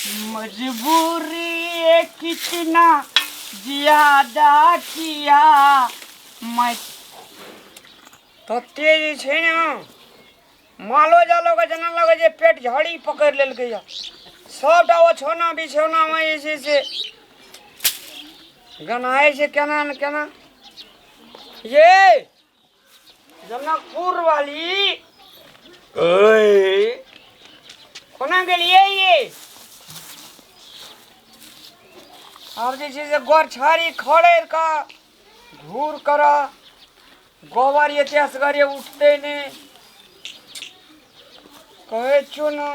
मजबूरी ये कितना ज्यादा किया मैं। तते जे छै ने मालो जालो के जेना लगै छै पेट झड़ी पकड़ि लेलकै या, सबटा ओछौना बिछौनामे जे छै से गनाइ छै केना ने केना। ये जनकपुर वाली ओए कोना गेलियै ये? आब जे छै से गोरछारी खड़ेर कऽ घूर कर गोबर एते असगरे उठतै नहि। कहै छियौ ने,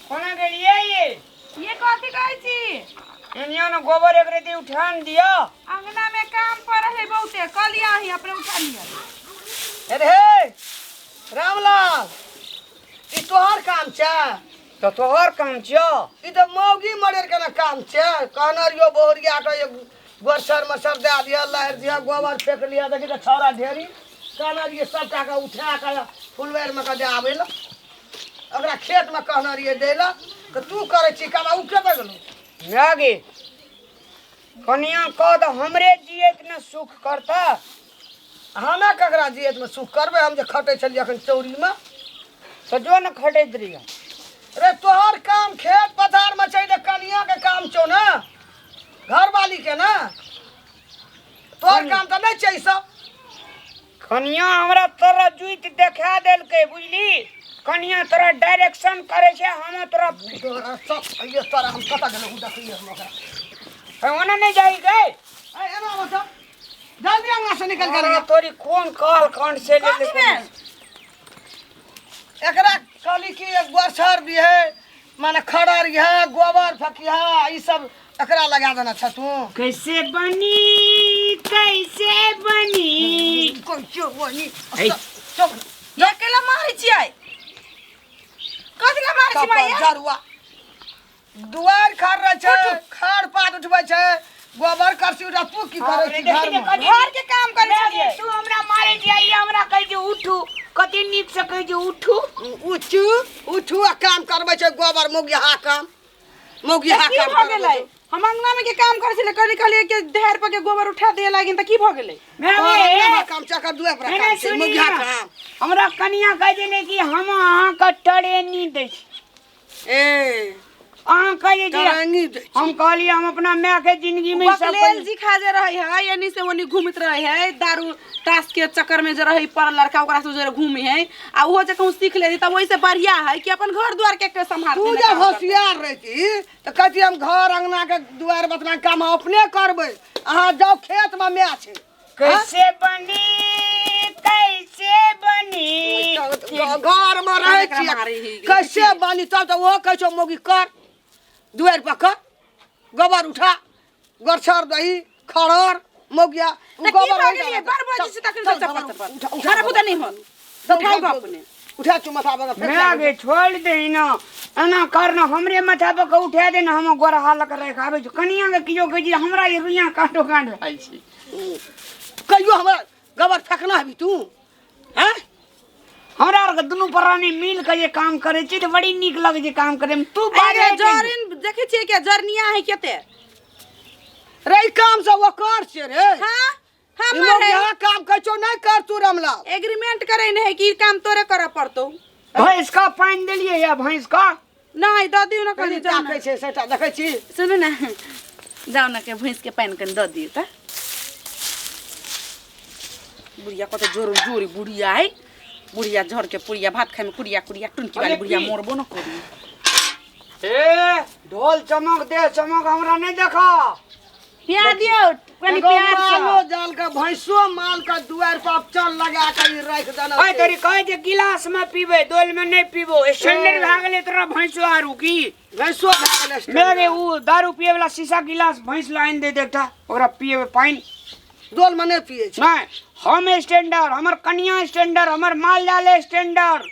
कोना गेलियै ये? ये कथी कहै छी? एनियो ने गोबर एक रेती उठा ने दिअ। अंगना में काम पर है बहुते, कऽ लिअ अहीं अपने उठा लिअ। अरे हे रामलाल, ई तोहर काम छै? तऽ तोहर काम छियौ। ई तऽ मौगी मरेर के ना काम छै। कहने रहियो बहुरिया के एक गोरसर मसर दए दिअ, लहरि दिअ, गोबर फेंक लिअ। देखी तऽ छौड़ा ढेरी। कहने रहियै सबटा के उठा के फुलवारि मे के दए आबै लए, ओकरा खेत मे कहने रहियै दै लए, तऽ तू करै छी काम आ उ कतऽ गेलौ? माय गे, कनिया कह तऽ हमरे जियैत ने सुख करता। हमे ककरा जियैत मे सुख करबै? हम जे खटै छलियै अखन चौरी मे। तऽ जो ने खटैत रहियै। रे तोहर काम खेत पथार मे छै तऽ कनिया के काम छौ ने, घरवाली के ने। तोहर काम तऽ नहि छै ई सब। कनिया हमरा तोरा जुइत देखा देलकै, बुझली? कनिया तोरा डायरेक्शन करै छै, हम तोरा तोरा सब ये तोरा हम कतऽ गेलौ ओ देखलियै हम ओकरा। हे, ओना नहि जाइ गे। ए, एना आबऽ तऽ जल्दी अंगना से निकल अरे के। तोरी कोन काल कांड से ले कथी भेल? एकरा कहली कि एक गोछर दिहे, माने खड़र है, गोबर फकिया, ई सब एकरा लगा देना छ तू। कैसे बनी, कैसे बनी? कैसे बनी? ए। चुप। ये केला मारै छियै? कथी ला मारै छी माइया? जरुआ दुआर खड़ रहे छै, खड़ पात उठबै छै, गोबर करसी उठा। तू की करै छी घर में? घर के काम करै छलियै। तू हमरा मारै छियै, ई हमरा कहै छै उठू। कते नीक से कहै छै उठू। उठू उठू आ काम करबै छै गोबर मौगिया काम, मौगिया की काम भऽ करबै गेलै? छै। हम अंगना में के काम करै छलियै, कहली कहलियै कि ढेर पर के गोबर उठा दिए लागिन, तऽ की भऽ गेलै? माय तोहर गे, अंगना में काम छै, एकर दुआर पर नहि, काम छै, सुनी मौगिया ने। काम। हमरा कनिया कहै छै ने कि हम अहाँके ट्रेनिंग दै छी। ए अहाँ कहै छी ट्रेनिंग दै छी। हम कहलियै हम अपना माय के जिंदगी में ई सब बकलेल जी खा जे रहे है, एनी से ओनी घूमत रहे है, दारू ताश के चक्कर में जे रहे पर लड़का ओकरा से जे घूमे है, आ ओहो जे कहूँ सीख ले तब ओहिसे बढ़िया है कि अपन घर द्वार के के संभालते तू ने जब काम करते। होशियार रहती तऽ कहती हम घर अंगना के दुआर बतना काम हम अपने करबै, अहाँ जाउ खेत में माय छै। कैसे बनी, कैसे बनी? घर में रहै एकरा मारै छी ही। कैसे बनी? तब तऽ ओहो कहै छौ मौगी कर, दुआरि पर कर, गोबर उठा, गोरछर दही खड़र मौगिया। तऽ की भऽ गेलियै? बड़ बजै छी तखन से चप्पल चप्पल। हमरा बुते नहि होत। उठाउ गप अपने। उठा चु माथा पर फेंक। माय गे, छोड़ दे ना, एना कर ना, हमरे माथा पर के उठा दे ना, हम गोर हाल के राखि आबै छी। कनिया के कियो कहै छी हमरा ई रुइया काटो काट जाइ छी। कहियो हमरा गोबर फेकना हेबी तू? हैं? हमरा आरके दुनू प्राणी मिल के जे काम करै छी तऽ बड़ी नीक लगै छै काम करे में। तू अरे बाजै छै। जरिन देखै छियै के जरनिया है केते। रे ई काम सब ओकर छै रे। हाँ, ई हमर है। मौगिया काम कहै छौ नहि कर तू रामलाल। एग्रीमेंट करे नहीं है कि ई काम तोरे करे पड़तौ। भैंस का पानि देलियै या भैंस का? नहीं दऽ दियौ ने कनि, कनि जाउ ने। ताकै छै सेटा देखै छी। सुनू ने, जाउ ने के भैंस के पानि कनि दऽ दियौ तऽ। बुढ़िया कत जोर जोरी बुढ़िया है, बुढ़िया झड़ के पुड़िया भात खाए में कुड़िया कुड़िया टुनकी वाली अरे बुढ़िया की? मोरबो न करी। ए ढोल चमक दे चमक हमरा नहीं देखा। प्यार दियौ कनि एगो प्यार से। मालो जाल के भैंसो माल के दुआर पर अब चल लगा के ई राखि देना ओए छै। तोरी कहै जे गिलास में पीबै, डोल में नहीं पीबो। स्टैंडर्ड भए गेलै तोरा भैंसो आरू की? भैंसो भए गेलै स्टैंडर्ड। मेरे उ दारू पिए वाला शीशा गिलास भैंस ला आनि दे दे एकटा, ओकरा पिएबै पानि। डोल में नहीं पिए छै। नहीं, हम स्टैंडर्ड, हमर कनिया स्टैंडर्ड, हमर माल जाल स्टैंडर्ड।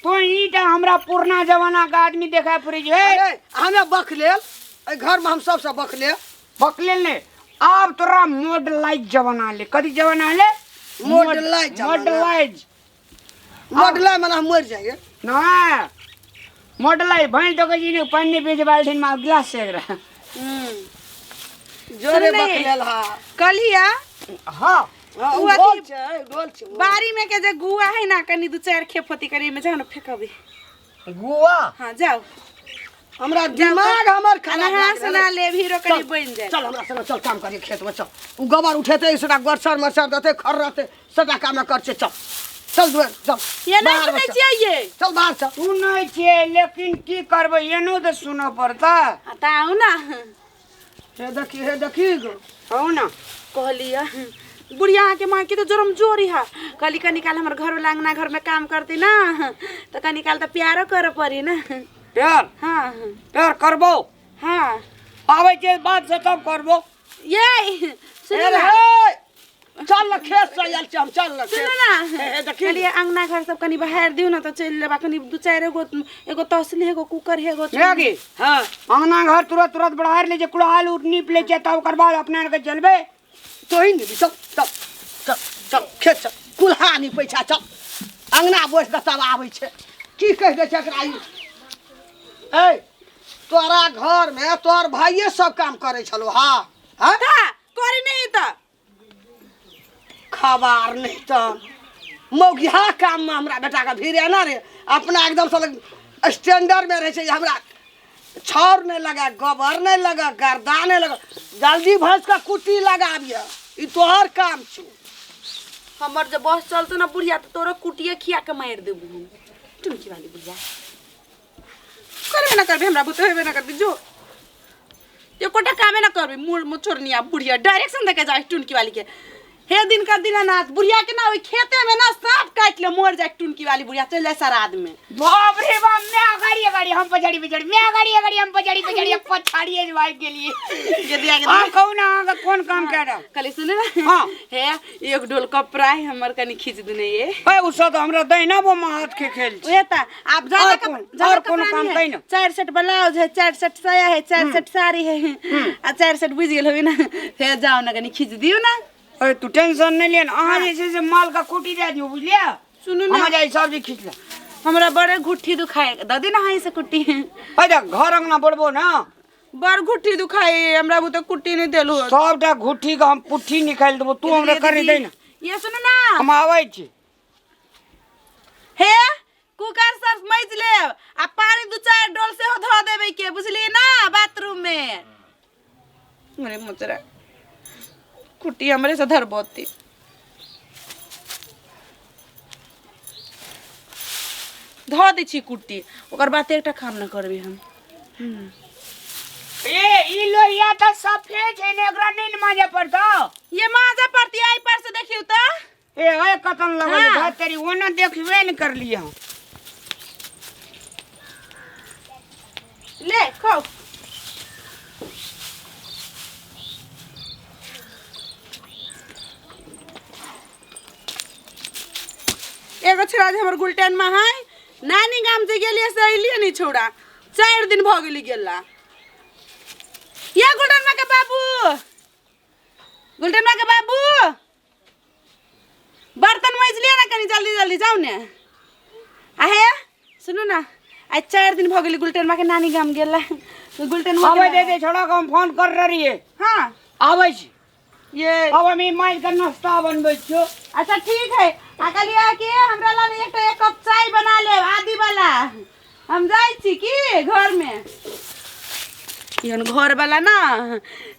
तो ई टा हमरा पुरना जमाना के आदमी देखा पड़ै छै। हे! अरे, हमे बकलेल, एहि घर में हम सबसे बकलेल। बकलेल नहीं, आब तोरा मॉडलाइज जमाना ले। कथी जमाना ले? मॉडलाइज जमाना। मॉडलाइज। मॉडलाइज माने हम मरि जाइए। नहीं, मोटलाई भैंस तो कहीं नहीं पानी पी बाल्टीन में गिलास से एकरा। जोरे सुन ने। बकलेल हा। कलिया। हाँ। हाँ, उ उ अथी- ढोल छै, ढोल छै। बाड़ी में के जे गुआ है ना, कनी दू चार खेप होती करी में जाओ ना फेंकबे। गुआ? हाँ जाओ। हमरा दिमाग हमर खराब नहा भए गेलै। सुना ले भीरो कनी चल, बन जाए। चल हमरा संग चल, काम करिए खेत में चल। उ गोबर उठेते, सेटा गोरसर मसर देते, खर रहते, सबटा काम कर छै। चल चल दुआर चल। ये नहीं बाहर सुनै चल। छियै ये? चल बाहर चल। सुनै छियै, लेकिन की करबै, एनो तऽ सुनऽ पड़ता। हाँ, तऽ आउ ना। हे देखी, हे देखी गो। कहू ना। कहलियै बुढ़िया अहाँके माँ के तऽ जोरम जोरी है। कहली कनी काल हमर घर वाला अंगना घर में काम करती ना, तऽ कनी काल तऽ प्यारो करऽ पड़ी ना। प्यार? हाँ। प्यार करबो? हाँ। आबै छै बात से तब करबो। ये सुनू हे ना। रे, चल ना खेत से आयल छी हम, चल ना सुनू खेत। ना। हे, हे देखी। कहलियै अंगना घर सब कनी बहार दियौ ना तऽ चलि लेबा। कनी दू चारि एगो, एगो तसली, एगो कुकर, एगो की? हाँ। अंगना घर तुरंत तुरंत बढ़ा ले छै, कुड़ाल उर नीप ले छै, तब ओकर बाद अपना आरके चलबै। तोही निपी, चल चल चल चल खेत चल, कुल्हा निपै छै, चल अंगना बैस कऽ तब आबै छै। की कहि दै छै एकरा ई? ए तोरा घर में तोहर भाइये सब काम करै छलो? हाँ हाँ। का करी नहीं तऽ। खबार नहीं तऽ मौगिहा काम में हमरा बेटा के भीड़ एना रे, अपना एकदम से स्टैंडर्ड में रहै छै। हमरा छाउर नहीं लगा, गोबर नहीं लगा, गर्दा नहीं लगा, जल्दी भैंस का कुट्टी लगाबिय, ई तोहर काम छौ। हमर जे बस चलतो ना बुढ़िया तऽ तोरो कुटिए खिया के मारि देबू हम। टुनकी वाली बुढ़िया करबे ना करबे, हमरा बुते हेबे ना करबे, जो एकोटा कामे ना करबे। मुड़ मुचोरनिया बुढ़िया डायरेक्शन देके जाय टुनकी वाली के। हे दिन का दिन ना बुढ़िया के ना ओहि खेते में ना सांप काटि ले मर जाय टुनकी वाली बुढ़िया, चलि जाय सराद में। बाप रे बाप, मैं अगाड़ी अगाड़ी हम पछाड़ी पछाड़ी, मैं अगाड़ी अगाड़ी हम पछाड़ी पछाड़ी, पछाड़ी भाग गेलिए। के दिया के। हाँ कहू ना, अहाँके कोन काम कए रहल? कहली सुने ना। हाँ। हे एक ढोल कपड़ा है हमर, कनी खींच देने ये। ए उ सब हमरा दहिना बो में हाथ के खेल छै। उहे त आप ज्यादा और कोन- और कोनो काम है कही ना। चार सेट ब्लाउज है, चार सेट साया है, चार सेट साड़ी है आ चार सेट बुझि गेल होबी ना। फेर जाओ ना, कनी खींच दियौ ना। अरे तू टेंशन नहीं लिया, अहाँ जे छै से माल का कुटी दे दियौ, बुझलियै? सुनू ना। हम जाइ सब्जी खींच ले। हमरा बड़े घुट्ठी दुखाए, दऽ दे ना हाई से कुट्टी। अरे देख, घर अंगना बढ़बो ना। बड़ घुट्ठी दुखाए हमरा, बुते कुट्टी नहीं देलु। सबटा घुट्ठी के हम पुट्ठी निकालि देबो, तू हमरा करी दे ना। ये सुनू ना। हम आबै छी। हे कुकर सब मैज लेब आ पानी दू चार डोल सेहो धऽ देबै के, बुझलियै ना, बाथरूम में। मेरे मुचरा कुट्टी हमरे से धरबोती धऽ दै छी कुट्टी, ओकर बाद एकटा काम न करबै हम। ए ई लोहिया तऽ सफेद छै ने, एकरा नहि ने मांजे पड़तौ? ये माजा पड़ती आई पर से, देखियौ तऽ। ए है कतन लगल। हाँ। तेरी ओना देखबे ने करलियै हम। ले खाओ। एगो छोड़ा जे हमर गुलटेन में है, नानी गाम जे गेलियै से अयलियै नहीं छोड़ा, 4 दिन भऽ गेली गेला। ये गुलटेन माँ के बाबू, गुलटेन माँ के बाबू, बर्तन माजि लिअ ना कनी, जल्दी जल्दी जाउ ने। आ हे सुनू ना, आइ 4 दिन भऽ गेली गुलटेन माँ के नानी गाम गेला गुलटेन माँ के। आबै दे दे छोड़ा के, हम फोन कर रहियै। हाँ। आबै छी। ये अब हम ई मारि के नाश्ता बनबै छियौ। अच्छा ठीक है। आ कहलियै कि हमरा ला एकटा एक कप चाय बना लेब आदि वाला, हम जाइ छी की घर में। एहन घर वाला ना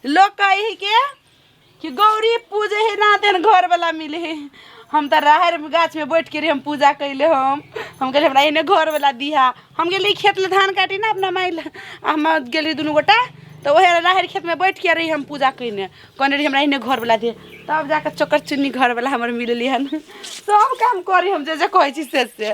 लोग कहे के कि गौरी पूजे है ना, तेहन घर वाला मिले है। हम तऽ राहर गाछ में बैठ के रही हम पूजा कैले। हम कहलियै हमरा एहने घर वाला दिहा। हम गेली खेत ले धान काटी ना अपना माइ ला, आ हम गेली दुनू गोटा तऽ ओहे राहर खेत में बैठ के रही हम पूजा कैने। कहने रही हमरा एहने घर वाला दे, तब जाके चोकर चुन्नी घर वाला हमर मिलली हन। सब काम करी हम जे जे कहै छी से से।